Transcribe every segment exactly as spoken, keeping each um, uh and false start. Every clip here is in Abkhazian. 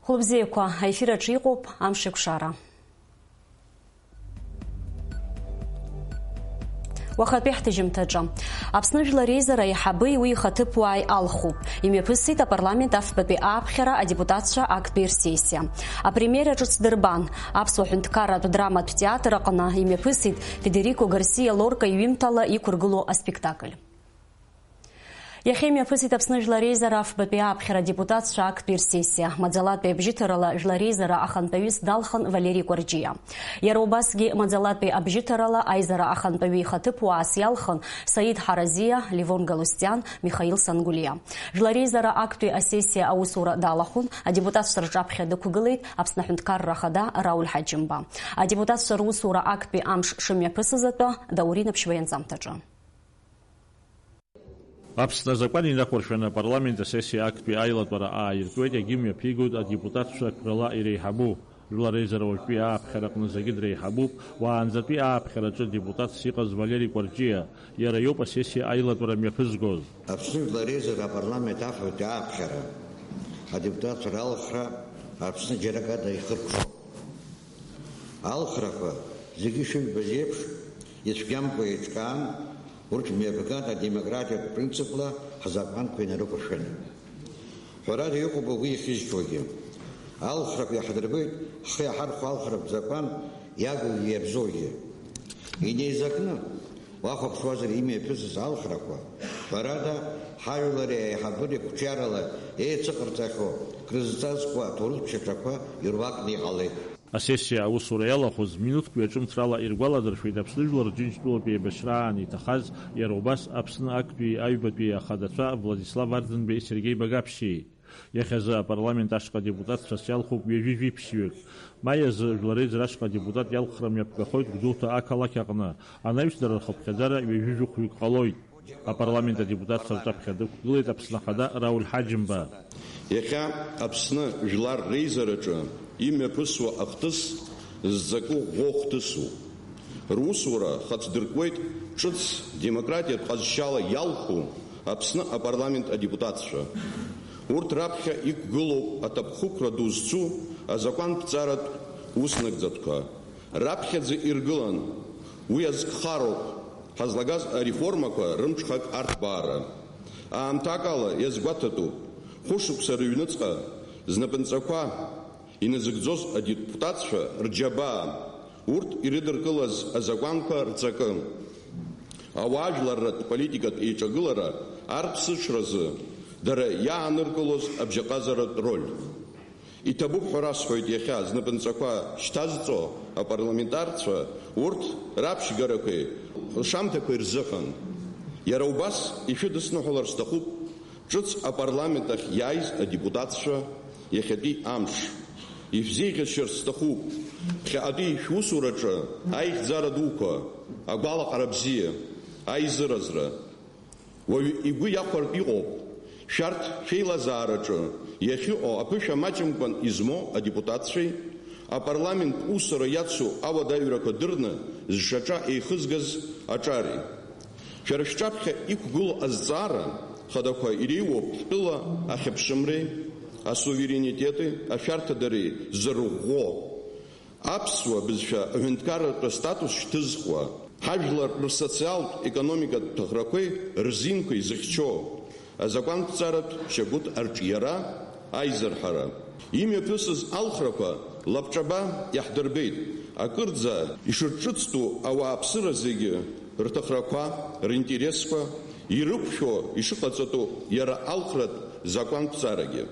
Хәылбзиақәа, аефир аҿы иҟоуп Амшеикәшара. Уахатәи ҳҭыжьымҭаҿы. Аԥсны Жәлар Реизара аиҳабы уи ихаҭыԥуааи алхуп. Имҩаԥысит апарламент афбатәи ааԥхьара адепутатцәа актәи рсессиа. Апремиера ҿыц дырбан. Аԥсуа ҳәынҭқарратә драматә театр аҟны имҩаԥысит Федерико Гарсиа Лорка иҩымҭала иқәыргылоу аспектакль. Иахьа имҩаԥысит Аԥсны Жәлар Реизара афбатәи ааԥхьара адепутатцәа актәи рсессиа. Маӡалатәи абжьыҭарала Жәлар Реизара ахантәаҩыс далхын Валери Кәарҷиа. Иара убасгьы маӡалатәи абжьыҭарала аизара ахантәаҩы ихаҭыԥуаас иалхын Саид Ҳаразиа, Левон Галустиан, Михаил Сангулиа. Жәлар Реизара актәи асессиа аусура далахәын, адепутатцәа рҿаԥхьа дықәгылеит Аԥсны Аҳәынҭқарра Ахада Рауль Ҳаџьымба. Адепутатцәа русура актәи амш шымҩаԥысыз атәы, Даур Инаԥшьба ианҵамҭаҿы. Аԥсны азакәан инақәыршәаны апарламент асессиа актәи аилатәара ааиртуеит, егьи мҩаԥигоит адепутатцәа қәрала иреиҳабу. Жәлар Реизара уажәтәи ааԥхьара аҟны зегьы дреиҳабуп, уаанӡатәи ааԥхьараҿы депутатс иҟаз Валери Кәарҷиа, иара иоуп асессиа аилатәара мҩаԥызгоз. Аԥсны Жәлар Реизара апарламент афбатәи ааԥхьара адепутатцәа ралхра Аԥсны џьаракы ада ихыркәшоуп. Алхрақәа зегьы шыжәбаз еиԥш, ицәгьамкәа еиҿкаан, урҭ мҩаԥган адемократиатә принципла ҳзакәанқәа инарықәыршәаны. Ҳәарада, иҟоуп угәы иахьызшьуагьы. Алхрақәа иаҳдырбеит ҳхы иаҳархәо алхратә закәан иагу иабзоугьы. Инеизакны уахәаԥшуазар, имҩаԥысыз алхрақәа, ҳәарада, ҳажәлари аиҳабыреи қәҿиарала еицыҟарҵахьоу крызҵазкуа аҭоурыхтә шьаҿақәа ируакны иҟалеит. Асессиа аусура иалахәыз минуҭк ҩаҿымҭрала иргәаладыршәеит Аԥсны Жәлар Џьынџьтәылатәи еибашьраан иҭахаз, иара убас Аԥсны актәи аҩбатәи ахадацәа Владислав Арӡынбеи Сергеи Багаԥшьи. Иахьазы апарламент ашҟа адепутатцәас иалхуп ҩажәи жәиԥшьҩык. Маи азы Жәлар Реизара ашҟа адепутат иалхра мҩаԥгахоит Гәдоуҭа ақалақь аҟны, анаҩсдара рхыԥхьаӡара ҩажәи жәохәҩык ҟалоит. Апарламент адепутатцәа рҿаԥхьа дықәгылеит Аԥсны Ахада Рауль Ҳаџьымба. Иахьа Аԥсны Жәлар Реизараҿы имҩаԥысуа ахҭыс зҵакы ӷәӷәоу хҭысуп. Русура хацдыркуеит ҿыц демократиатә ҟазшьала иалху Аԥсны апарламент адепутатцәа. Урҭ раԥхьа иқәгылоуп аҭакԥхықәра ду зцу азакәанԥҵаратә уснагӡатәқәа. Раԥхьаӡа иргылан, уи азкхароуп ҳазлагаз ареформақәа рымҽхак арҭбаара. Аамҭакала иазгәаҭатәуп, хәышықәса рыҩныҵҟа знапынҵақәа иназыгӡоз адепутатцәа рџьабаа, урҭ ирыдыркылаз азакәанқәа рҵакы, ауаажәларратә политикатә еиҿагылара арԥсыҽразы дара иааныркылоз абжьаҟазаратә роль. Иҭабуп ҳәа расҳәоит иахьа знапынҵақәа шьҭазҵо апарламентарцәа урҭ раԥшьгарақәеи ршамҭақәеи рзыҳәан. Иара убас ишәыдысныҳәалар сҭахуп ҿыц апарламент ахь иааиз адепутатцәа иахьатәи амш. Ишәзеиӷьасшьарц сҭахуп ԥхьаҟатәи шәусураҿы аихьӡара дуқәа, агәалаҟара бзиа, аизыразра. Уаҩы игәы иахәартә иҟоуп, шәарҭ шәеилазаараҿы иахьыҟоу аԥышәа маҷымкәан измоу адепутатцәеи апарламент усура иацу ауадаҩрақәа дырны зшьаҿа еихызгаз аҿари. Шәара шәҿаԥхьа иқәгылоу азҵаара хадақәа иреиуоуп ҳтәыла ахьыԥшымреи, асуверенитети ашәарҭадареи зырӷәӷәо. Аԥсуа бызшәа аҳәынҭқарратә астатус шьҭызхуа, ҳажәлар рсоциалтә-економикатә ҭахрақәеи рзинқәеи зыхьчо, азакәанқәҵаратә шьагәыҭ арҿиара, аизырҳара. Имҩаԥысыз алхрақәа лабҿаба иаҳдырбеит, акырӡа ишырҿыцтәу ауааԥсыра зегьы рҭахрақәа, ринтересқәа ирықәшәо ишыҟаҵатәу иара алхратә закәанқәҵарагьы.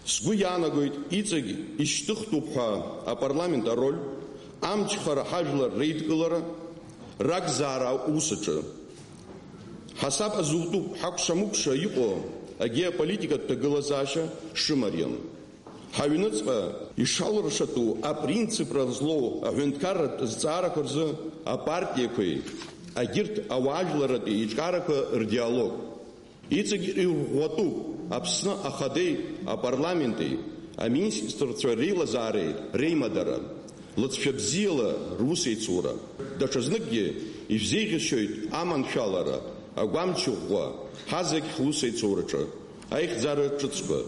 Сгәы иаанагоит, иҵегь ишьҭыхтәуп ҳәа апарламент ароль, амчхара ҳажәлар реидкылара, ракзаара аус аҿы. Ҳасаб азутәуп ҳакәша-мыкәша иҟоу агеополитикатә ҭагылазаашьа шымариам. Ҳаҩныҵҟа ишалыршатәу апринципра злоу аҳәынҭқарратә зҵаарақәа рзы апартиақәеи агьырҭ ауаажәларратәи еиҿкаарақәа рдиалог. Иҵегь ирӷәӷәатәуп Аԥсны Ахадеи апарламенти, аминистрцәа реилазаареи реимадара, лыҵшәа бзиала русеицура. Даҽазныкгьы ишәзеиӷьасшьоит аманшәалара, агәамч ӷәӷәа, ҳазегь ҳусеицураҿы аихьӡара ҿыцқәа.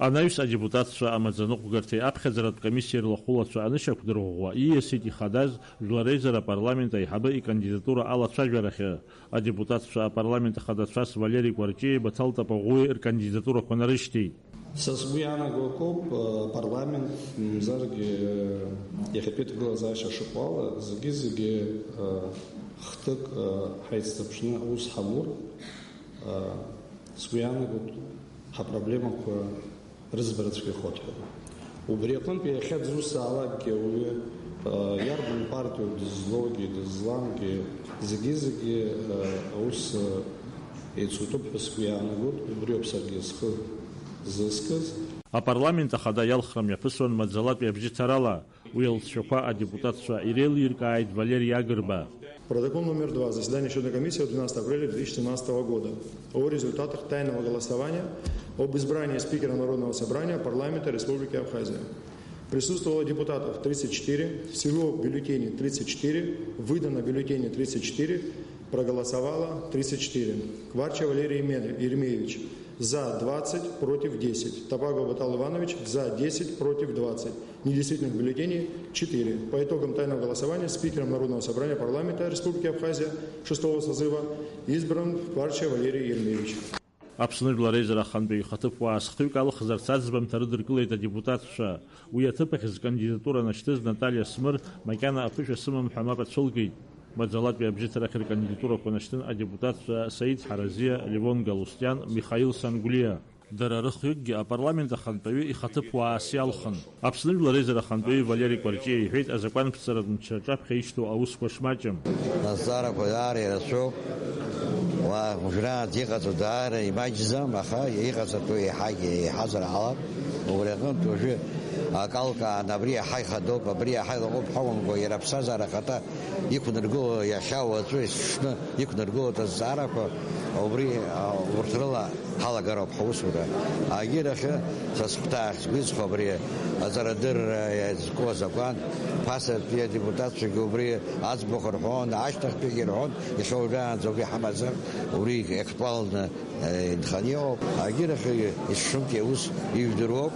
Анаҩс адепутатцәа амаӡаныҟәгарҭеи аԥхьаӡаратә комиссиеи рлахәылацәа анышьақәдырӷәӷәа, ииасит ихадаз Жәлар Реизара апарламент аиҳабы икандидатура алацәажәарахьы. Адепутатцәа апарламент ахадацәас Валери Кәарҷиеи Баҭал Тапаӷәуи ркандидатурақәа нарышьҭит. Са сгәы иаанагоу акоуп, апарламент, мамзаргьы, иахьатәи аҭагылазаашьа шыҟоу ала, зегьы-зегьы, хҭык, ҳаицҭаԥшны аус ҳамур, сгәы иаанагоит, ҳапроблемақәа рыӡбара цәгьахоит ҳәа. Убри аҟынтә иахьа дзусҭазаалакгьы ауаҩы, иарбан партиоу дызлоугьы, дызламгьы, зегьы-зегьы, аус еицутәуп ҳәа сгәы иаанагоит, убриоуп саргьы схы зызкыз. Апарламент ахада иалхра мҩаԥысуан маӡалатәи абжьыҭарала, уи алҵшәақәа адепутатцәа иреилиркааит Валери Агрба. Протокол номер два заседания счетной комиссии от двенадцатого апреля две тысячи семнадцатого года о результатах тайного голосования об избрании спикера Народного собрания парламента Республики Абхазия. Присутствовало депутатов тридцать четыре, всего в бюллетене тридцать четыре, выдано бюллетеней тридцать четыре, проголосовало тридцать четыре. Кварча Валерий Еме-, Еремеевич, за двадцать, против десять. Тапагов Батал Иванович, за десять, против двадцать. Недействительных бюллетеней четыре. По итогам тайного голосования спикером Народного собрания парламента Республики Абхазия шестого созыва избран Кварча Валерий Еремеевич. Аԥсны Жәлар Реизара ахантәаҩы ихаҭыԥуаа схҩык алхзарц аӡбамҭа рыдыркылеит адепутатцәа. Уи аҭыԥ ахь зкандидатура нашьҭыз Наталиа Смыр макьана аԥышәа сымам ҳәа мап ацәылкит. Маӡалатәи абжьыҭарахь ркандидатурақәа нашьҭын адепутатцәа Саид Ҳаразиа, Левон Галустиан, Михаил Сангулиа. Дара рыхҩыкгьы апарламент ахантәаҩы ихаҭыԥуаас иалхын. Аԥсны Жәлар Реизара ахантәаҩы Валери Кәарҷиа иҳәеит, азакәанԥҵаратә мчра аҿаԥхьа ишьҭоу аусқәа шмаҷым. Азҵаарақәа даара ирацәоуп. Уа, уажәраанӡа иҟаҵоу даара имаҷӡам, аха иҟаҵатәу еиҳагьы еиҳазар ҟалап. Убри аҟынтә уажәы акалкаан абри иаҳа ихадоуп, абри иаҳа илаҟәуп ҳәа умго, иара аԥсҭазаара ахаҭа иқәнаргыло иахьа уаҵәы есыҽны иқәнаргылоит азҵаарақәа, убри, а, урҭ рыла ҳалагароуп ҳусура. Агьырахьы, са сыхәҭаахь сгәы изхо абри аҵарадырра иазку азакәан, ԥасатәи адепутатцәагьы убри аӡбахә рҳәон, ашьҭахьтәигьы рҳәон, иахьа уажәраанӡа убри ҳамазар, убри актуалны, э, инханы иҟоуп. Агьырахьы, есшымҭ иус ижәдыруоуп,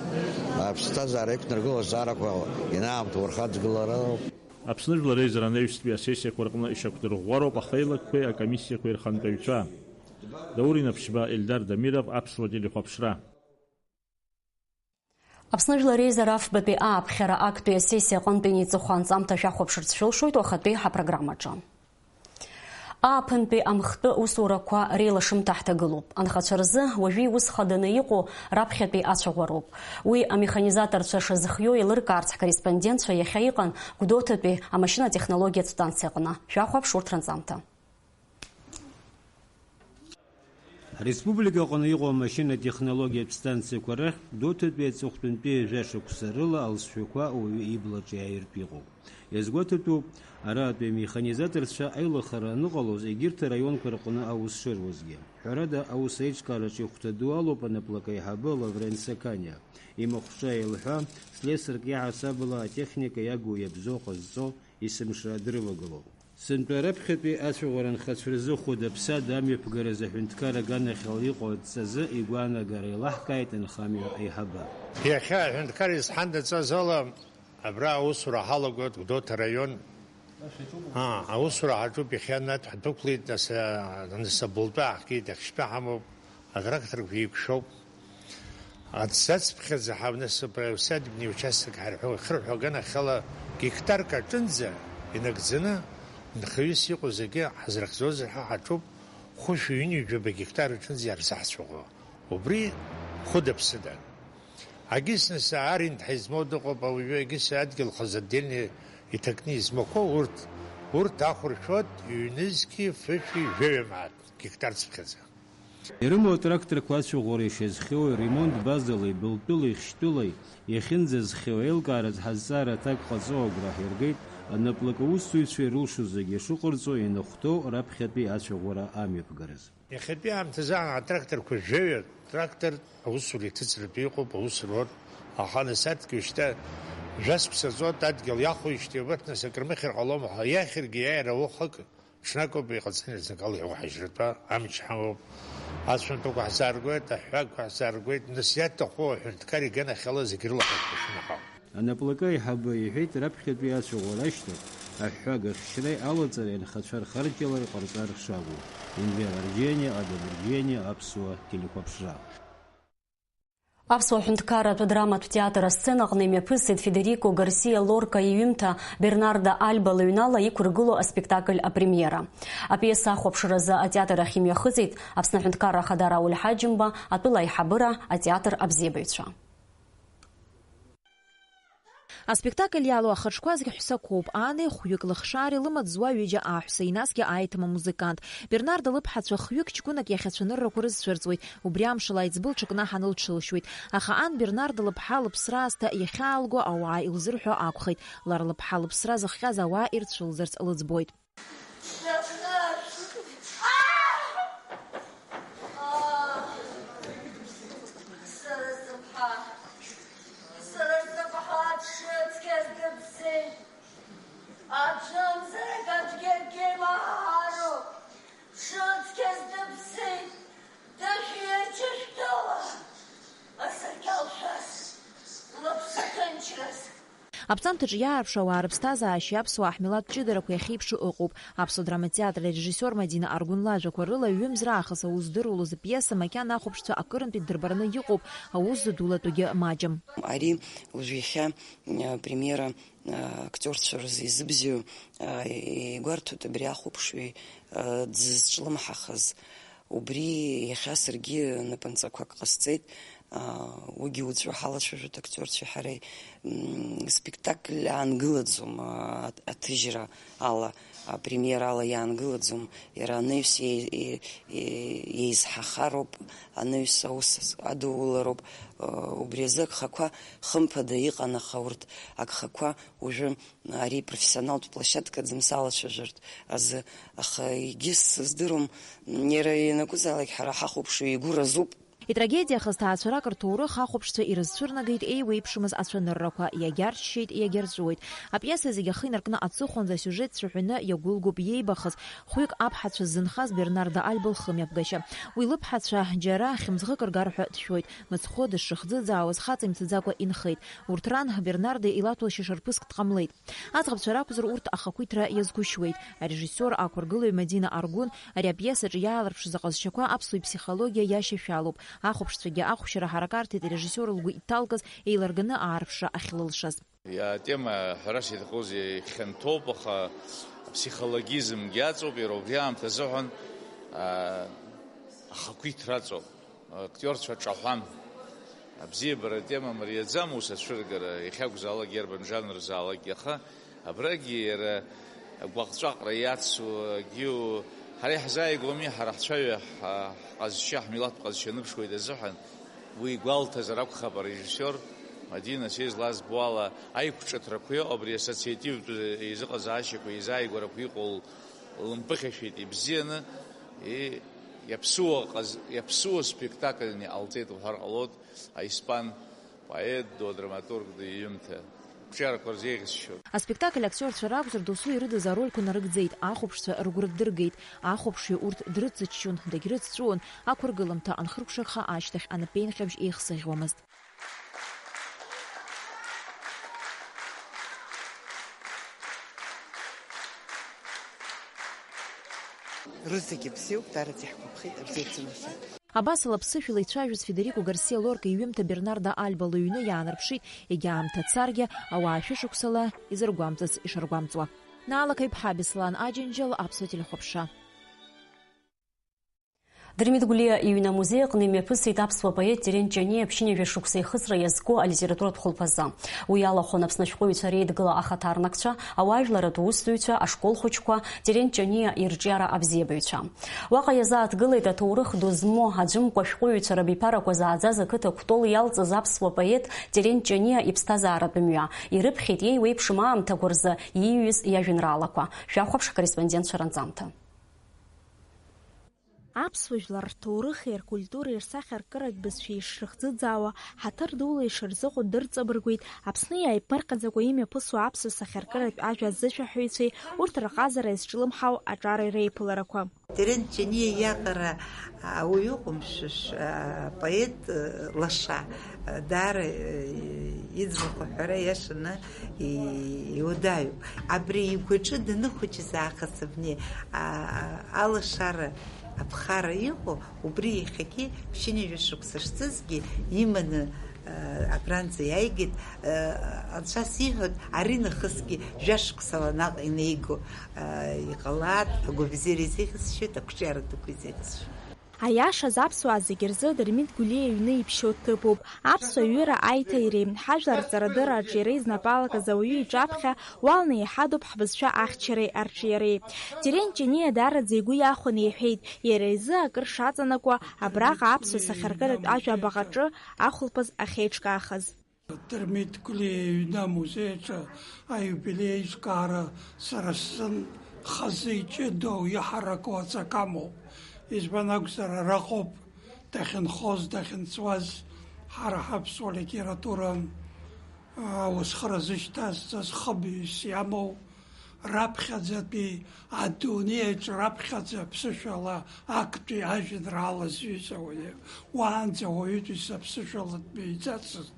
аԥсҭазаара иқәнаргыло азҵаарақәа ианаамҭоу рхаҵгылароуп. Аԥсны Жәлар Реизара анаҩстәи асессиақәа рҟны ишьақәдырӷәӷәароуп ахеилакқәеи акомиссиақәеи рхантәаҩцәа. Даур Инаԥшьба, Ельдар Дамиров, Аԥсуа телехәаԥшра. Аԥсны Жәлар Реизара афбатәи ааԥхьара актәи асессиа аҟынтә иниҵыху анҵамҭа шәахәаԥшырц шәылшоит уахатәи ҳапрограммаҿы. Ааԥынтәи амхтәы усурақәа реилашымҭа ҳҭагылоуп. Анхацәа рзы уажәы иус хаданы иҟоу раԥхьатәи ацәаӷәароуп. Уи амеханизаторцәа шазыхиоу еилыркаарц ҳкорреспондентцәа иахьа иҟан Гәдоуҭатәи амашьынатехнологиатә станциаҟны. Шәахәаԥш урҭ ранҵамҭа. Ҳреспублика аҟны иҟоу амашьынатехнологиатә станциақәа рахьтә Гәдоуҭатәи аҵыхәтәантәи жәа шықәса рыла алҵшәақәа ауаҩы иблаҿы иааиртә иҟоуп. Иазгәаҭатәуп, аратәи амеханизаторцәа аилахара аныҟалоз, егьырҭ араионқәа рҟны аус шыруазгьы. Ҳәарада, аус аиҿкаараҿы ихәҭа ду алоуп анаплак аиҳабы Лаврент Саканиа. Имахәҿа еилҳәа, слесарк иаҳасабала атехника иагу иабзоу ҟазҵо есымша дрывагылоуп. Сынтәа раԥхьатәи ацәаӷәара анхацәа рзы хәыда-ԥсада амҩаԥгараз аҳәынҭқар аганахьала иҟоу адҵазы игәаанагара еилаҳкааит анхамҩа аиҳабы. Иахьа аҳәынҭқар изҳанаҵаз ала, абра аусура ҳалагоит Гәдоуҭа араион. Аа, аусура ҳаҿуп, иахьа Наҭ ҳдәықәлеит, нас, а, нас абылтәы ааҳгеит, ахьшьтәа ҳамоуп, атракторқәа еиқәшәоуп. Аӡӡацыԥхьаӡа ҳа насыԥ аусадебни участок ҳарҳәо, ихырҳәо аганахьала гектарк аҿынӡа инагӡаны, нхаҩыс иҟоу зегьы ҳазрыхьӡозар ҳәа ҳаҿуп, хәышәи ҩынҩажәаба гектар аҿынӡа иарзаҳцәаӷәо. Убри хәыда-ԥсыда. Агьыс нас арент ҳизмоу дыҟоуп ауаҩы, агьыс адгьыл хазы отдельный иҭакны измақәоу урҭ, урҭ ахәыршәоит ҩнызқьи фышәи жәаҩа мааҭ гектарцыԥхьаӡа. Ирымоу атракторқәа ацәаӷәара ишазхиоу, аремонт базалеи Былтәылеи Хьшьтәылеи иахьынӡазхиоу аилкааразы ҳазҵаара аҭак ҟаҵо агәра ҳиргеит, анаплакы аусзуҩцәа ирылшо зегьы шыҟарҵо ианахәҭоу раԥхьатәи ацәаӷәара амҩаԥгараз. Иахьатәи аамҭазы атракторқәа жәаҩа трактор аусура иҭыҵратәы иҟоуп, аус рур, аха нас адгьыл шьҭа жәа-шықәса ҵуеит, адгьыл иахәоижьҭеи убарҭ нас акрымыхьыр ҟалома ҳәа, иахьыргьы иааира уахык. Ҽнакоуп иҟаҵаны зныкала иуҳажьратәа амч ҳамоуп. Ацәынтәақәа ҳзааргоит, аҳәҳәагақәа ҳзааргоит, нас иаҭаху аҳәынҭқар иганахьала зегь рылаҳәақәа шәымаҳау. Анаплакы аиҳабы иҳәеит, раԥхьатәи ацәаӷәара ашьҭахь, аҳәҳәага ахьчара алаҵареи анхацәа рхарџьалара ҟарҵар шакәу. Енвер Арџьениа, Адам Арџьениа, Аԥсуа телехәаԥшра. Аԥсуа ҳәынҭқарратә драматә театр асценаҟны имҩаԥысит Федерико Гарсиа Лорка иҩымҭа Бернардо Альба лыҩнала иқәыргылоу аспектакль апремиера. Апиеса ахәаԥшразы атеатр ахь имҩахыҵит Аԥсны Аҳәынҭқарра Ахада Рауль Ҳаџьымба, атәыла аиҳабыра, атеатр абзиабаҩцәа. Аспектакль иалоу ахаҿқәа зегь ҳәсақәоуп, ани хәҩык лыхшаареи лымаҵ зуа ҩыџьа аҳәса, инасгьы аиҭым амузыкант. Бернардо лыԥҳацәа хҩык ҷкәынак иахь ацәаныррақәа рызцәырҵуеит, убри амшала аиҵбы лҽыкнаҳаны лҽылшьуеит. Аха ан Бернардо лыԥҳа лыԥсра аасҭа иахьаалго ауаа илзырҳәо акәхеит. Лара лыԥҳа лыԥсра зыхҟьаз ауаа ирцәылӡырц лыӡбоит. Сара сыԥҳа, сара сыԥҳа дшыцқьаз дыԥсит. Аӡәымзарак аӡәгьы акгьы имаҳароуп. Дшыцқьаз дыԥсит. Дышәиашьышәҭыла асаркьал шәас лыԥсы ҭынчраз. Аԥҵамҭаҿ иаарԥшу ауаа рыԥсҭазаашьеи аԥсуаа ҳмилаҭ ҷыдарақәеи ахьеиԥшу ыҟоуп. Аԥсуа драматеатр арежиссиор Мадина Аргәын лажәақәа рыла, ҩымз раахыс аус здыруа лзы пиеса макьана ахәаԥшцәа акырынтә иддырбараны иҟоуп, аус зыдулатәугьы маҷым. Ари уажә иахьа, а, премиера, а, актиорцәа рзы изыбзиоу, а, игәарҭоит абри ахәаԥшҩы, а, дзызҿлымҳахаз. Убри иахьа саргьы напынҵақәак ҟасҵеит, аа, уигьы уаҵәы ҳалацәажәоит актиорцәеи ҳареи. М, спектакль аангылаӡом, аа, аҭ-, аҭыжьра ала, апремиера ала иаангылаӡом. Иара анаҩс еи-, еи-, еи-, еизҳахароуп, анаҩс аус адулароуп. Убри азы агхақәа хымԥада иҟан, аха урҭ агхақәа уажәы ари профессионалтә площадкаӡам салацәажәартә азы, аха егьыс сыздыруам, иара ианакәызаалак ҳара ҳахәаԥшуа игәы разуп. Итрагедиахаз ҭаацәарак рҭоурых ахәаԥшцәа ирызцәырнагеит еиуеиԥшымыз ацәаныррақәа, иагьарччеит, иагьарҵәуеит. Апиеса зегь ахы инаркны аҵыхәанӡа асиужет цәаҳәаны иагәылгоуп иеибахыз, хәҩык аԥҳацәа ззынхаз Бернардо Альба лхымҩаԥгашьа. Уи лыԥҳацәа џьара хьымӡӷык ргар ҳәа дшәоит, мыцхәы дышрыхӡыӡаауаз хаҵа имцаӡакәа инхеит. Урҭ ран Бернардо илаҭәалшьа шарԥыск дҟамлеит. Аӡӷабцәа ракәзар, урҭ ахақәиҭра иазгәышьуеит. Арежиссиор ақәыргылаҩ Мадина Аргәын ари апиесаҿы иаалырԥшыз аҟазшьақәа аԥсуа иԥсихологиа иашьашәалоуп. Ахәаԥшцәагьы ахәшьара ҳаракарҭеит арежиссиор лгәы иҭалкыз, еиларганы аарԥшра ахьлылшаз. Атема, ҳәарас иаҭахузеи, хьанҭоуп, аха аԥсихологизмгьы аҵоуп, иара убри аамҭа азыҳәан, аа, ахақәиҭра аҵоуп. Актиорцәа ҿаҳәан. Абзиабара атема мариаӡам ус ацәыргара, иахьакәзаалак, иарбан жанрзаалакгьы, аха абрагьы иара агәаҟҵәаҟра иацу, агьиу, ҳара иаҳзааигәами, ҳара ҳцәаҩа, ҳа-, ҳҟазшьа, ҳмилаҭтә ҟазшьа аныԥшуеит азыҳәан, уи игәалҭазар акәхап арежиссиор, Мадина, са излазбо ала, аиқәҿыҭрақәа иҟоу абри ассоциативтә еизыҟазаашьақәа, еизааигәарақәа иҟоу лымԥыхьашәеит ибзианы, и-, иаԥсуа ҟаз-, иаԥсуа спектакльны иҟалҵеит уҳәар ҟалоит, аиспан поет ду, адраматург ду иҩымҭа. Қәҿиарақәа рзеиӷьасшьоит. Аспектакль актиорцәа ракәзар, досу ирыдыз арольқәа нарыгӡеит, ахәаԥшцәа рыгәра дыргеит, ахәаԥшҩы урҭ дрыцыччон, дагьрыцҵәуон, ақәыргыламҭа анхыркәшахха ашьҭахь анапеинҟьабжь еихсыӷьуамызт. Рызегьы бзиоуп, даараӡа иаҳгәаԥхеит, абзиабзиа нахьхьи. Абасала ԥсышәала ицәажәоз Федерико Гарсиа Лорка иҩымҭа Бернардо Альба лыҩны иаанарԥшит, егьа аамҭа царгьы, ауаа шәышықәсала изыргәамҵыц ишаргәамҵуа. Наала Қаиԥҳа, Беслан Аџьынџьал, Аԥсуа телехәаԥшра. Дырмит Гәлиа иҩны амузеи аҟны имҩаԥысит аԥсуа поет Терент Ҷаниа ԥшьынҩажәа шықәса ихыҵра иазку алитературатә хәылԥазы. Уи иалахәын Аԥсны ашәҟәыҩҩцәа реидгыла ахаҭарнакцәа, ауаажәларратә усзуҩцәа, ашколхәыҷқәа, Терент Ҷаниа ирҿиара абзиабаҩцәа. Уаҟа иазааҭгылеит аҭоурых ду змоу, аӡәымкәа ашәҟәыҩҩцәа рабиԥарақәа зааӡаз ақыҭа Кәтол иалҵыз аԥсуа поет Терент Ҷаниа иԥсҭазааратә мҩа. Ирыԥхьеит иеиуеиԥшым аамҭақәа рзы ииҩыз иажәеинраалақәа. Шәахәаԥш ҳкорреспондентцәа ранҵамҭа. Аԥсуа жәлар рҭоурыхи ркультуреи рсахьаркыратә бызшәеи ишрыхӡыӡаауа, ҳаҭыр дула ишырзыҟоу дырҵабыргуеит, Аԥсны иааиԥмырҟьаӡакәа имҩаԥысуа аԥсуа сахьаркыратә ажәа азышәаҳәаҩцәеи урҭ рҟазара иазҿлымҳау аҿар реиԥыларақәа. Терент Ҷаниа иаҟара ауаҩы ыҟоумшәышә, апоет лаша, даара иӡбахә аҳәара иашаны иуадаҩуп. Абри игәаҿы даныхәыҷыз аахыс абни алашара аԥхара иҟоу, убри иахьагьы ԥшьынҩажәа шықәса шҵызгьы иманы, э, абранӡа иааигеит, э, анцәа сиҳәоит, ари нахысгьы жәашықәсала наҟ инеиго, э, иҟалааит, агәабзиара изеиӷьасшьоит, ақәҿиаратәқәа изеиӷьасшьоит. Аиашаз аԥсуаа зегьы рзы Дырмит Гәлиа иҩны иԥшьоу ҭыԥуп. Аԥсуа ҩыра аиҭаиреи, ҳажәлар рҵарадырра аҿиареи знапы алакыз ауаҩы иҿаԥхьа уалны иҳадуп ҳбызшәа ахьчареи арҿиареи. Терент Ҷаниа даараӡа игәы иахәаны иҳәеит, иара изы акыр шаҵанакуа, абраҟа аԥсуа сахьаркыратә ажәа абаҟаҿы ахәылԥаз ахьеиҿкаахаз. Дырмит Гәлиа иҩны амузеи аҿы аиубилеи аиҿкаара сара сзын хазы иҷыдоу, иҳараку аҵак амоуп. Избан акәзар, араҟоуп дахьынхоз, дахьынҵуаз, ҳара ҳаԥсуа литература аусхара зышьҭазҵаз хыбаҩс иамоу, раԥхьаӡатәи адунеи аҿы раԥхьаӡа аԥсышәала актәи ажәеинраала зҩыз ауаҩы, уаанӡа уаҩытәыҩса аԥсышәала дмыҩӡацызт,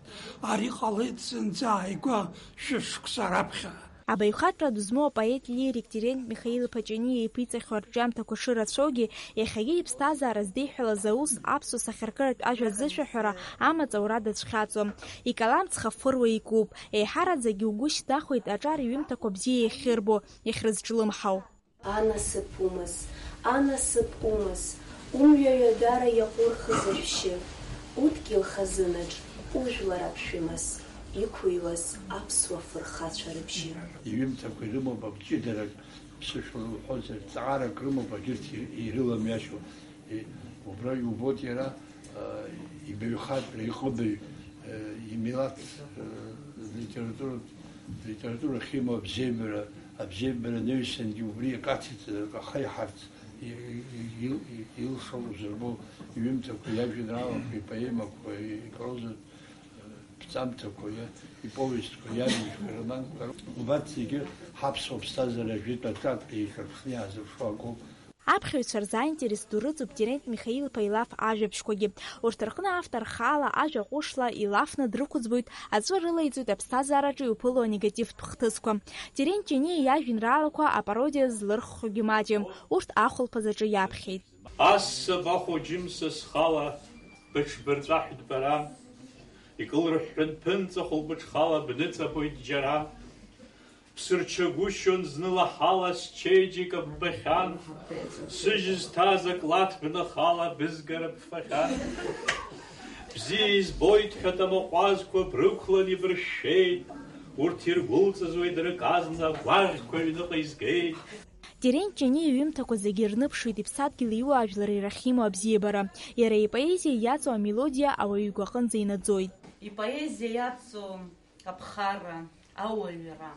ари ҟалеит зынӡа ааигәа шәышықәса раԥхьа. Абаҩхатәра ду змоу апоет-лирик Терент Михаил-иԥа Ҷаниа иԥиҵахьоу арҿиамҭақәа шырацәоугьы, иахьагьы иԥсҭазаара здеиҳәалаз аус аԥсуа сахьаркыратә ажәа азышәаҳәара амаҵ аура дацәхьаҵуам. Икалам ҵхафыруа икуп. Еиҳараӡагьы угәы шьҭнахуеит аҿар иҩымҭақәа бзиа иахьырбо, иахьрызҿлымҳау. Анасыԥ умаз, анасыԥ умаз, умҩа ҩадара иаҟәырхыз ашәшьы, удкьыл хазынаҿ ужәлар аԥшәымас иқәыҩуаз аԥсуа фырхацәа рыбжьы. Иҩымҭақәа ирымоуп абџьыдарак, ԥсышәала уҳәозар, ҵаарак рымоуп, агьырҭ ир-, ирыламҩашьо. И-, убра иубоит иара, а, ибаҩхатәра, иҟыбаҩ, а, имилаҭ, а, литературатә, литература ахьимоу абзиабара, абзиабара анаҩсангьы убри акаҭеит, а, ахаиҳарц и-, и-, и-, и-, илшо узырбо иҩымҭақәа, иажәеинраалақәа, ипоемақәа, ипрозатә, а, ԥҵамҭақәа, иа-, иповестқәа, иажәабжьқәа, ироманқәа, убарҭ зегьы ҳаԥсуа ԥсҭазаара ажәытә аҿатә еиҿырԥшны иаазырԥшуа акоуп. Аԥхьаҩцәа рзы аинтерес ду рыҵоуп Терент Михаил-иԥа илаф ажәабжьқәагьы. Урҭ рҟны автор хаала ажәа ҟәышла илафны дрықәыӡбоит, аҵәы рылаиҵоит аԥсҭазаараҿы иуԥыло анегативтә хҭысқәа. Терент Ҷаниа иажәеинраалақәа апародиа злырххьогьы маҷым, урҭ ахәылԥаз аҿы иаԥхьеит. Асса бахәо џьымса схала быҽбырҵәаҳәт бара, икылрыҳәҳәын ԥынҵа хәылбыҽхала бныҵабоит џьара. Бсырчагәышьон зны лаҳала счеиџьыка ббахьан, сыжь зҭаз аклаҭ бнахала бызгара бфахьан. Бзиа избоит ҳәа тамаҟәазқәа брықәлан ибыршәшәеит, урҭ иргәылҵыз уи дрыказна агәаӷьқәа аҩныҟа изгеит. Терент Ҷаниа иҩымҭақәа зегьы ирныԥшуеит иԥсадгьыли иуаажәлари рахь имоу абзиабара. Иара ипоезиа иаҵоу амелодиа ауаҩы игәаҟынӡа инаӡоит. Ипоезиа иаҵоу аԥхарра, ауаҩра.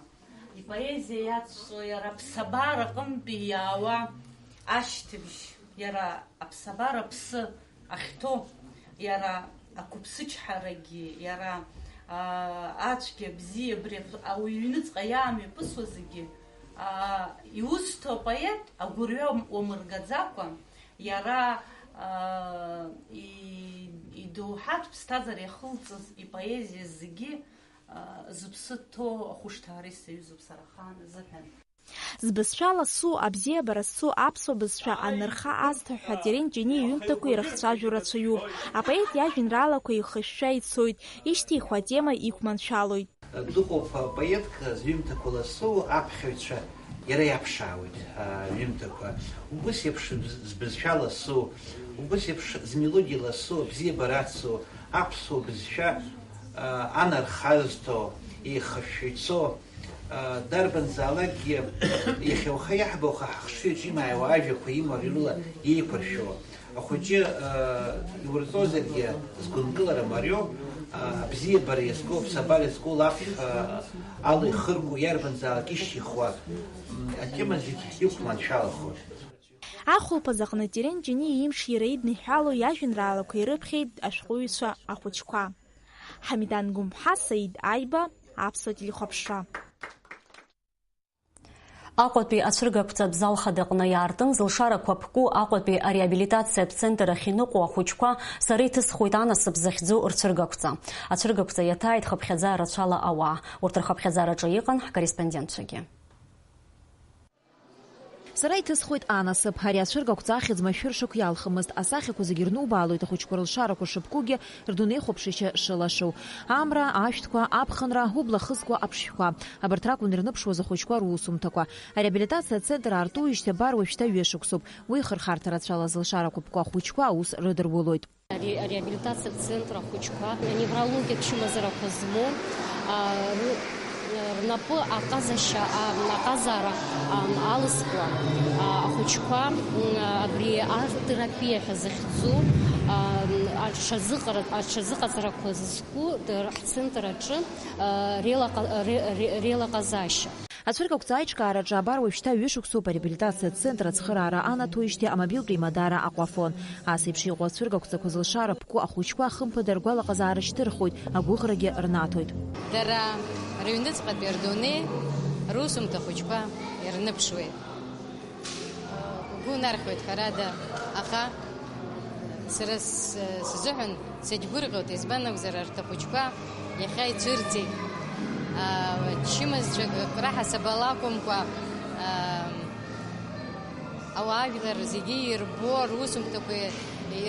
Ипоезиа иацҵо иара аԥсабара аҟынтәи иаауа ашьҭыбжь, иара аԥсабара аԥсы ахьҭоу, иара ақәыԥсычҳарагьы, иара, аа, ацәгьа бзиа абри ауаҩ иҩныҵҟа иаамҩаԥысуа зегьы, аа, иусҭо апоет агәырҩа уамыргаӡакәа, иара, аа, и-, идоуҳатә ԥсҭазаара иахылҵыз ипоезиа зегьы зыԥсы ҭоу ахәышҭаара исаҩызоуп сара ахаан азыҳәан. Збызшәа ласу, абзиабара зцу аԥсуа бызшәа анырха азҭо ҳәа Терент Ҷаниа иҩымҭақәа ирыхцәажәо рацәаҩуп. Апоет иажәеинраалақәа ихышәшәа ицоит, ишьҭихуа атема иқәманшәалоит. Дыҟоуп поетк, зҩымҭақәа ласу аԥхьаҩцәа иара иаԥшаауеит, а, ҩымҭақәа. Убыс еиԥш зб-, збызшәа ласу, убыс еиԥш змелодиа ласу, абзиабара ацу, аԥсуа бызшәа, а, анарха азҭо, еихышәшәа ицо, а, дарбанзаалакгьы иахьа уаха иаҳбо, уаха ҳахшыҩаҿ имааиуа ажәақәа имариоу рыла иеиқәыршәо. Ахәыҷы, а, иурҵозаргьы, згәынкылара мариоу, а, абзиабара иазку, аԥсабара иазку лаф, а, ала ихырку, иарбанзаалак ишьҭихуа, м, атема зегь иқәманшәалахоит. Ахәылԥаз аҟны Терент Џьениа имш иара идныҳәало иажәеинраалақәа ирыԥхьеит ашәҟәыҩҩцәа ахәыҷқәа. Ҳамидан Гәымԥҳа, Саид Аиба, Аԥсуа телехәаԥшра. Аҟәатәи ацәыргақәҵатә зал хадаҟны иаартын зылшарақәа ԥку Аҟәатәи ареабилитациатә центр ахь иныҟәо ахәыҷқәа Сара иҭысхуеит анасыԥ захьӡу рцәыргақәҵа. Ацәыргақәҵа иаҭааит хыԥхьаӡа рацәала ауаа. Урҭ рхыԥхьаӡараҿы иҟан ҳкорреспондентцәагьы. Сара иҭысхуеит анасыԥ, ари ацәыргақәҵа ахьӡ машәыр шықә иалхымызт, асахьақәа зегьы рнубаалоит ахәыҷқәа рылшарақәа шыԥкугьы, рдунеи хәаԥшышьа шылашоу. Амра, ашәҭқәа, аԥхынра, убла хызкуа аԥшшәқәа. Абарҭ ракәын ирныԥшуаз ахәыҷқәа русумҭақәа. Ареабилитациа ацентр аартуижьҭеи абар уажәшьҭа ҩышықәсоуп. Уи хырхарҭа рацәала зылшарақәа ԥку ахәыҷқәа аус рыдырулоит. Ари ареабилитациатә центр ахәыҷқәа, аневрологиатә чымазарақәа змоу, а, ры-, рнапы аҟазашьа, а, аҟазаара, а, алызкуа, а, ахәыҷқәа, м, абри арт-терапиа ҳәа захьӡу, а, аҽазыҟара-, аҽазыҟаҵарақәа зызку д-, ҳцентр аҿы, а, реилаҟа-, ре-, ре-, реилаҟазаашьа. Ацәыргақәҵа аиҿкаараҿы абар уажәшьҭа ҩышықәсоуп ареабилитациа центр ацхыраара анаҭоижьҭеи амобилтә еимадара Аҟәафон. Ас еиԥш иҟоу ацәыргақәҵақәа зылшара ԥку ахәыҷқәа хымԥада ргәалаҟазаара шьҭырхуеит, агәыӷрагьы рнаҭоит. Дара рыҩныҵҟатәи рдунеи русумҭа хәыҷқәа ирныԥшуеит. Угәы унархьуеит, ҳәарада, аха сара с-, сзыҳәан сагьгәырӷьоит, избан акәзар, арҭ ахәыҷқәа иахьа ицәырҵит. Аа, чымазцәак раҳасабала акәымкәа, аа, ауаажәлар зегьы ирбо, русумҭақәа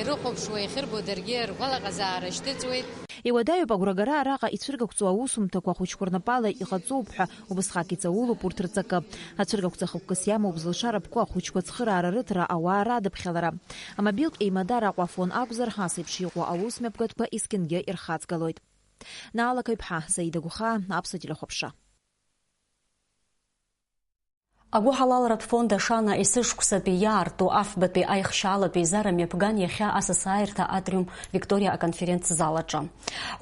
ирыхәаԥшуа, иахьырбо даргьы ргәалаҟазаара шьҭыҵуеит. Иуадаҩуп агәрагара араҟа ицәыргақәҵоу аусумҭақәа ахәыҷқәа рнапала иҟаҵоуп ҳәа, убысҟак иҵаулоуп урҭ рҵакы. Ацәыргақәҵа хықәкыс иамоуп зылшара ԥку ахәыҷқәа цхыраара рыҭара, ауаа радыԥхьалара. Амобилтә еимадара Аҟәафон акәзар, ас еиԥш иҟоу аус мҩаԥгатәқәа есқьынгьы ирхаҵгылоит. Наала Қаҩԥҳа, Заида Гәхаа, Аԥсуа телехәаԥшра. Агәыҳалалратә фонд Ашана есышықәсатәи иаарту афбатәи аихшьаалатә еизара мҩаԥган иахьа асасааирҭа атриум Викториа аконференц-зал аҿы.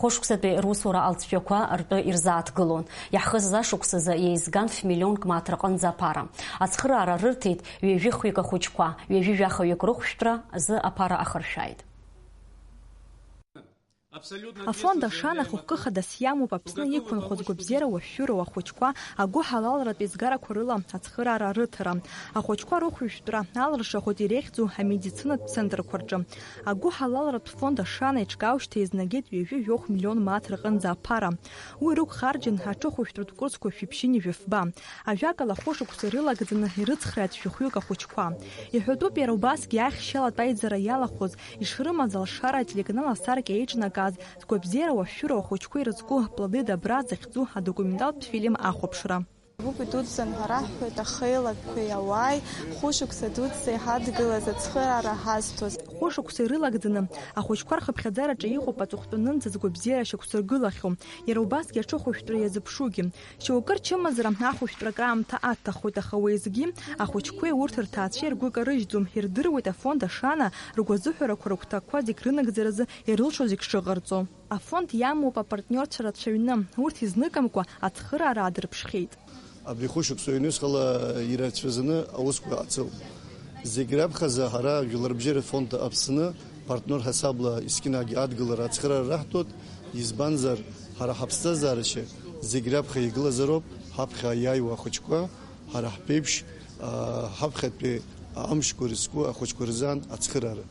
Хәышықәсатәи русура алҵшәақәа ртәы ирзааҭгылон. Иаҳхыз ашықәсазы еизган ф-миллионк мааҭ рҟынӡа аԥара. Ацхыраара рырҭеит ҩажәи хҩык ахәыҷқәа, ҩажәи жәаха-ҩык рыхәшәтәра азы аԥара ахыршәааит. Афонд Ашана хықәкы хадас иамоуп Аԥсны иқәынхоз гәабзиара уашәшәыроу ахәыҷқәа агәыҳалалратә еизгарақәа рыла ацхыраара рыҭара, ахәыҷқәа рыхәшәтәра алыршахоит иреиӷьӡоу амедицинатә центрқәа рҿы. Агәыҳалалратә фонд Ашана иҿкаушьҭа еизнагеит ҩажәи жәохә миллион мааҭ рҟынӡа аԥара. Уи рықәхарџьын аҽыхәышәтәратә курсқәа шәиԥшьыни жәафба. Ажәакала, хәышықәса ирылагӡаны ирыцхрааит шәи хәҩык ахәыҷқәа. Иҳәатәуп иара убасгьы аихшьалатә аизара иалахәыз, ишрымаз алшара ателеканал асаркьа еиҿнакааз, Сгәабзиара уашәшәыроу ахәыҷқәа ирыцку Плоды добра захьӡу адокументалтә фильм ахәаԥшра. Гәыԥ идуӡӡан ҳәа раҳҳәоит ахеилакқәеи ауааи, хәышықәса дуӡӡа иҳадгылаз ацхыраара ҳазҭоз. Хәышықәса ирылагӡаны, ахәыҷқәа рхыԥхьаӡараҿы иҟоуп аҵыхәтәанынӡа згәабзиара шьақәсыргылахьоу, иара убасгьы аҽыхәышәтәра иазыԥшугьы. Шьоукы рчымазара ахәышәтәра акраамҭа аҭахоит, аха уеизгьы ахәыҷқәеи урҭ рҭаацәеи ргәы карыжьӡом, ирдыруеит афонд Ашана ргәазыҳәарақәа рыгәҭакқәа зегь рынагӡаразы ирылшо зегь шыҟарҵо. Афонд иамоуп апартниорцәа рацәаҩны, урҭ изныкымкәа ацхыраара аадырԥшхьеит. Абри хәышықәса ҩнуҵҟала ирацәаӡаны аусқәа ҟаҵоуп. Зегь раԥхьаӡа ҳара Жәларбжьара фонд Аԥсны партнер ҳасабла есқьынагьы адгылара ацхыраара раҳҭоит, избанзар, ҳара ҳаԥсҭазаарашьа зегь раԥхьа игылазароуп, ҳаԥхьа иааиуа ахәыҷқәа, ҳара ҳԥеиԥш, аа, ҳаԥхьатәи амшқәа ирызку ахәыҷқәа рзы ацхыраара.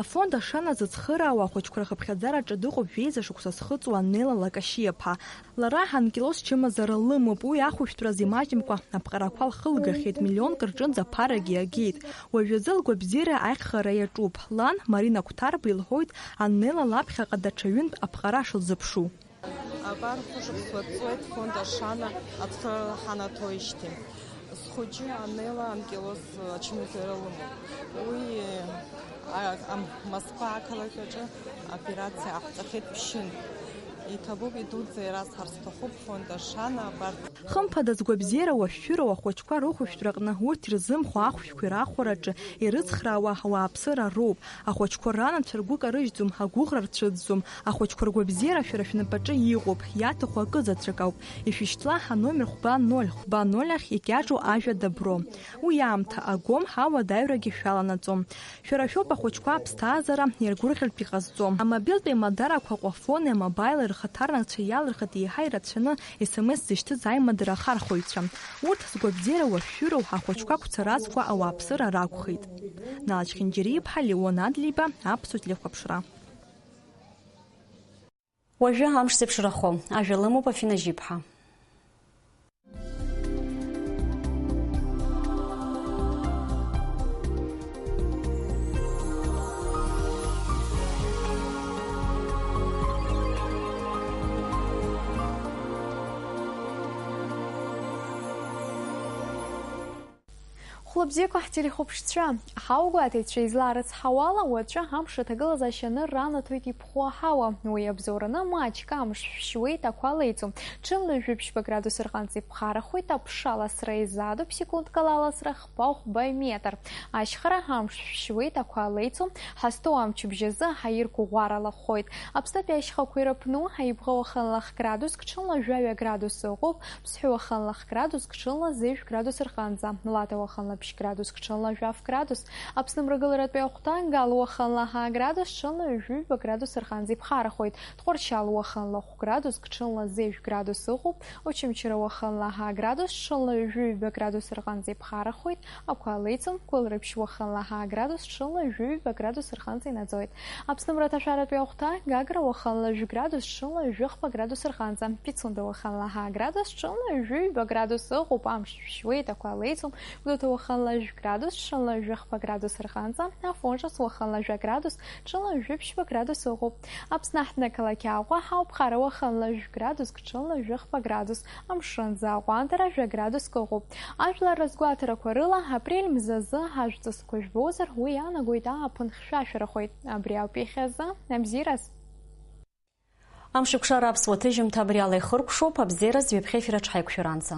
Афонд Ашана зыцхыраауа ахәыҷқәа рхыԥхьаӡараҿы дыҟоуп жәеиза шықәса зхыҵуа Нела Лакашьиаԥа. Лара анкилоз чымазара лымоуп, уи ахәышәтәразы имаҷымкәа аԥҟарақәа лхылгахьеит, миллионк рҿынӡа аԥарагьы агеит. Уажәазы лгәабзиара аиӷьхара иаҿуп. Лан, Марина Қәҭарба илҳәоит, Аннела лаԥхьаҟа даҽа ҩынтә аԥҟара шылзыԥшу. Абар хәышықәса ҵуеит фонд Ашана ацхыраара ҳанаҭоижьҭеи. Схәыҷы Анела анкилоз ачымазара лымоуп. Уи, а, ам-, Москва ақалақь аҿы операциа аҟаҵахьеит ԥшьынтә. Иҭабуп, идуӡӡа ирасҳар сҭахуп, фонд Ашана абарҭ. Хымԥада, згәабзиара уашәшәыроу ахәыҷқәа рыхәышәтәраҟны урҭ ирзымхо ахәшәқәа ирахәараҿы ирыцхраауа ауааԥсыра роуп. Ахәыҷқәа ранацәа ргәы карыжьӡом, агәыӷра рцәыӡӡом. Ахәыҷқәа ргәабзиара шәара шәнапаҿы иҟоуп, иаҭаху акы заҵәык ауп. Ишәышьҭла аномер хәба ноль хәба ноль ахь икьаҿу ажәа «Добро». Уи аамҭа агом, ҳауадаҩрагьы шәаланаҵом. Шәара шәоуп ахәыҷқәа аԥсҭазаара иаргәырӷьартә иҟазҵо. Амобилтә еимадарақәа Аҟәафони амобаили рхаҭарнакцәа иалырхит еиҳа ирацәаны С М С зышьҭыз аимадара ахархәаҩцәа. Урҭ згәабзиара уашәшәыроу ахәыҷқәа қәцаразқәа ауааԥсыра ракәхеит. Налач Хинџьариа-иԥҳа, Леон Адлеиба, Аԥсуа телехәаԥшра. Уажәы амш зеиԥшрахо ажәа лымоуп Афина Жьиԥҳа. Хәлабзиақәа ҳтелехәаԥшцәа, ҳаугәаҭеицәа излаарыцҳауала, уаҵәы амш аҭагылазаашьа анырра анаҭоит иԥхоу аҳауа. Уи абзоураны маҷк амш шәшьуеит, ақәа леиӡом. Ҽынла жәибжьба градус рҟынӡа иԥхарахоит, аԥшаласра еизадоуп, секундк ала аласра хԥа-хәба метр. Ашьхара амш шәшьуеит, ақәа леиӡом, ҳазҭоу амчыбжь азы ҳаиргәыӷәаралахоит. Аԥснытәи ашьхақәа ирыԥну, Аибӷа уахынла х-градуск, ҽынла жәаҩа градус ыҟоуп, Ԥсҳәы уахынла х-градуск, ҽынла зежә градус рҟынӡа, Лаҭа уахынла ԥшь градуск, ҽынла жәаф градус. Аԥсны мрагыларатәи ахәҭа, Гал уахынла ҳа градус, ҽынла ҩажәи ҩба градус рҟынӡа иԥхарахоит, Тҟәарчал уахынла хә градуск, ҽынла зежә градус ыҟоуп, Очамчыра уахынла ҳа градус, ҽынла ҩажәи ҩба градус рҟынӡа иԥхарахоит, ақәа леиӡом, Гәылрыԥшь уахынла ҳа градус, ҽынла ҩажәи ҩба градус рҟынӡа инаӡоит. Аԥсны мраҭашәаратәи ахәҭа, Гагра уахынла жәградус, ҽынла жәохԥа градус рҟынӡа, Пицунда уахынла ҳа градус, ҽынла ҩажәи ҩба градус ыҟоуп, амш шәшьуеит, ақәа леиӡом, Гәдоуҭа уахынла жәградус, ҽынла жәохԥа градус рҟынӡа, Афон Ҿыц уахынла жәа градус, ҽынла жәиԥшьба градус ыҟоуп. Аԥсны аҳҭнықалақь Аҟәа ҳауп, Хара уахынла жәградуск, ҽынла жәохԥа градус, амшынӡы аҟәандара жәа градуск ыҟоуп. Ажәлар рызгәаҭарақәа рыла, апрель мзазы ажәҵысқәа жәбозар, уи иаанагоит ааԥын хьшәашәарахоит. Абри ауп иахьазы. Абзиараз! Амшеиқәшара аԥсуа ҭыжьымҭа абри ала ихыркәшоуп, абзиараз ҩаԥхьа ефир аҿы ҳаиқәшәаранӡа.